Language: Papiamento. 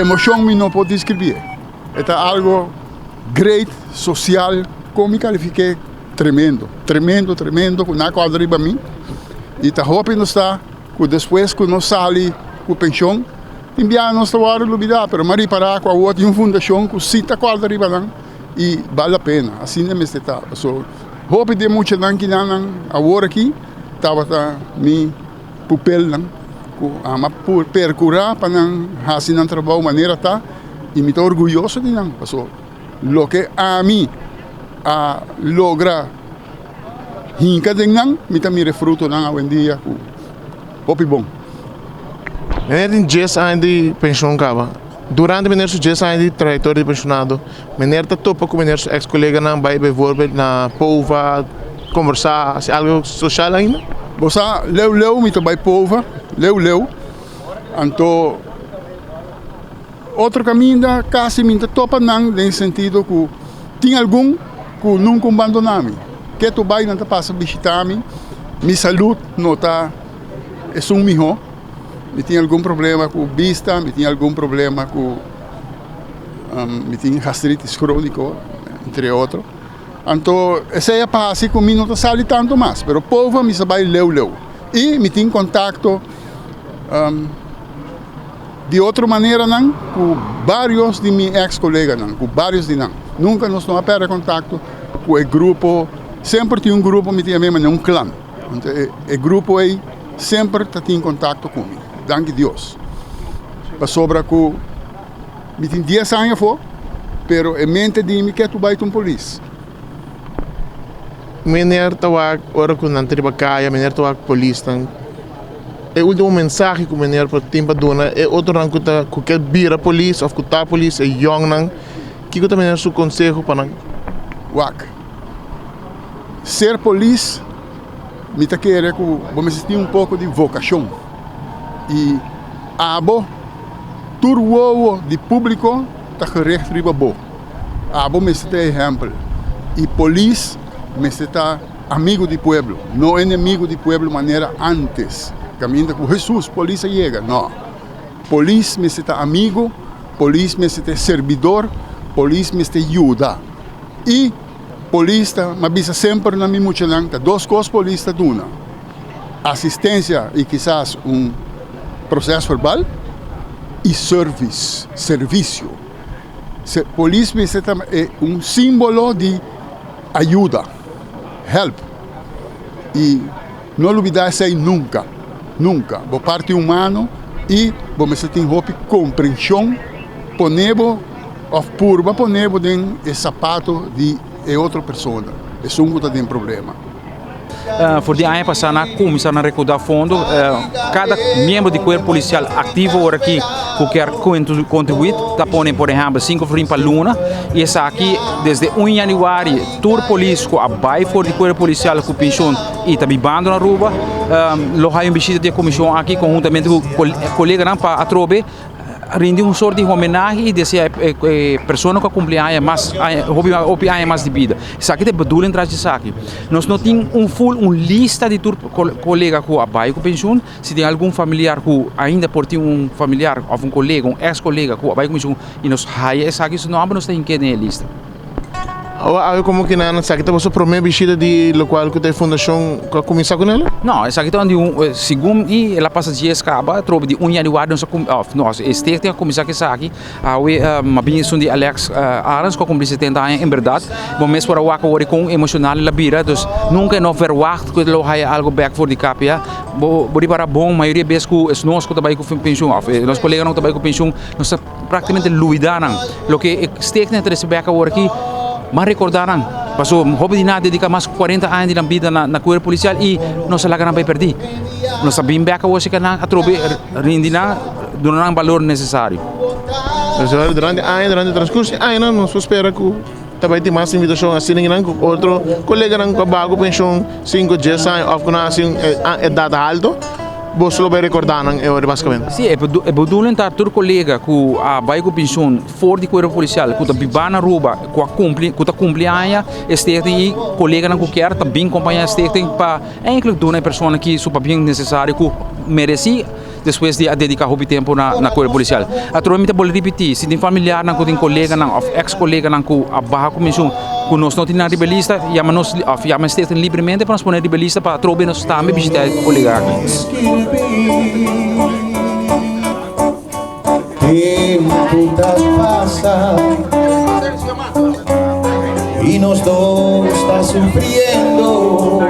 Emoshon mi no por describié. E ta algo great, social, kon mi kalifiké tremendo, tremendo, tremendo ku nan a kòrda riba mi. I ta hopi nos ta ku despues ku nos sali ku penshon, tin biaha nos ta wòrdu lubidá, pero mi a ripará ku awor tin un fundashon ku si ta kòrda riba nan i bal la pena. Asina mester ta. Pasobra hopi di e muchanan kinanan awor aki tabata mi pupelnan ku ama por perkurá pa nan hasi nan trabou manera ta i mi ta orguyoso di nan pasobra loke ami a logra hinka den nan mi ta mira e frutonan awendia ku hopi bon. Meneer tin dies aña di penshon kaba. Durante meneer su dies aña di trayektoria di penshonado, meneer ta topa ku meneer su eks koleganan bai bijvoorbeeld na Pova kombersá, hasi algo sosial ainda? Bo sa, leu leu mi ta bai Pova, leu leu. Anto otro kaminda kasi mi ta topa nan den sentido ku tin algun ku nunka un bandoná mi. Ketu bai nan ta pasa bishitá mi, mi salud no ta esun mihó. Mi tin algun problema ku bista, mi tin algun problema ku mi tin gastritis króniko, entre otro. Anto esei a pasa ku mi no ta sali tantu mas, pero pova mi sa bai leu leu. I mi tin kontakto di otro maneranan ku barios di mi eks koleganan, ku barios di nan. Nunka nos no a pèrdè kontakto ku e grupo, semper tin un grupo mi tin a mema un klan. Anto e grupo ei semper ta tin kontakto ku mi, danki Dios. Pasobra ku mi tin dies aña afó, pero e mente di mi ke tu bai ta un polis. Meneer ta wak ora ku nan ta riba kaya, meneer ta wak polisnan. E ultimo mensahe ku meneer por tin pa duna e otronan ku ta ku ke bira polis òf ku ta polis, e yòngnan, kiko ta meneer su konseho pa nan? Wak, ser polis mi ta kere ku bo mester tin un poko di vokashon i abo tur wowo di públiko ta gericht riba bo. Abo mester ta ehèmpel i polis mester ta amigu di pueblo, no enemigu di pueblo manera ántes kaminda ku Hesus polis a yega, no. Polis mester ta amigu, polis mester ta serbidor, polis mester yuda i polis ta, mi a bisa semper na mi muchanan, ta dos kos polis ta duna, asistensia i kisas un proses verbal i service, servisio. Polis mester ta un simbolo di ayuda, help, i no lubida esei nunka, nunka. Bo parti humano i bo mester tin hopi komprenshon, pone bo òf purba pone bo den e sapato di e otro persona, esun ku ta den problema. For di aña pasá nan a kuminsá na rekoudá fondo. Kada miembro di kuerpo polisial aktivo ora aki ku kier kontribuí ta pone por ehèmpel sinku florin pa luna i esaki desde un yanüari tur polis ku a bai for di kuerpo polisial ku penshon i ta bibando na Aruba lo haña un bishita di e komishon aki konhuntamente ku koleganan pa atrobe Rindi un sort di homenahe y desea e persona cu a cumpli aña mas hopi hopi aña mas di bida. Esaki ta e bedoeling tras di esaki. Nos no tin un full un lista di tur colega cu a bay cu pensioen. Si tin algun familiar cu ainda por tin un familiar of un colega, un ex colega cu a bay cu pensioen y nos haya esaki su nomber nos ta hink'e den e lista. Awe awe komo ki nan esaki ta boso prome bishita di lokual ku ta e fundashon ku a kuminsá ku nel? No, esaki ta un di un segun i el a pasa dies kaba atrobe di un yanüari nos a kum òf no e stichting a kuminsá ku esaki awe a bin esun di Alex Arends ku a kumpli setenta aña en bèrdat bo mes por a wak awor kon emoshonal el a bira dus nunka e no verwagt ku e lo haya algu bèk for di KPA bo bo ripará bon mayoria bes ku es nos ku ta bai ku penshun òf nos koleganan ku ta bai ku penshun nos ta Práktikamente luida nan. Loke e stichting a trese bek awor aki, mas rekorda nan. Paso hopi di nan a dediká mas ku kuarenta aña di nan bida na kuerpo polisial i nos a laga nan bai pèrdí. Nos a bin bek awor si ke nan atrobe rindi nan, duna nan balor nesesario. Durante aña, durante transkurso di añanan nos por spera ku ta bai tin mas invitashon asina nan ku otro koleganan ku a baha ku penshon sinku, dies aña òf ku nan a hasi un edat alto. Boso lo bai rekordá nan e ora basikamente? Sí, e bedoeling ta tur kolega ku a bai ku penshun for di kuerpo polisial ku ta bibá na Aruba ku a kumpli ku ta kumpli aña e stichting i koleganan ku kier ta bin kompañá e stichting pa eindelijk duna e persona ki su pabien nesesario ku meresí. despues di a dedica hopi tempo na na cuerpo policial. Atrobe mi ta bolbe ripiti, si tin familiarnan cu tin coleganan of ex coleganan cu a baha cu pensioen cu nos no tin nan riba e lista, yama nos of yama Stichting libremente pa nos pone riba e lista pa atrobe nos tambe bishita e colega aki. Tempo ta pasa y nos dos ta sufriendo.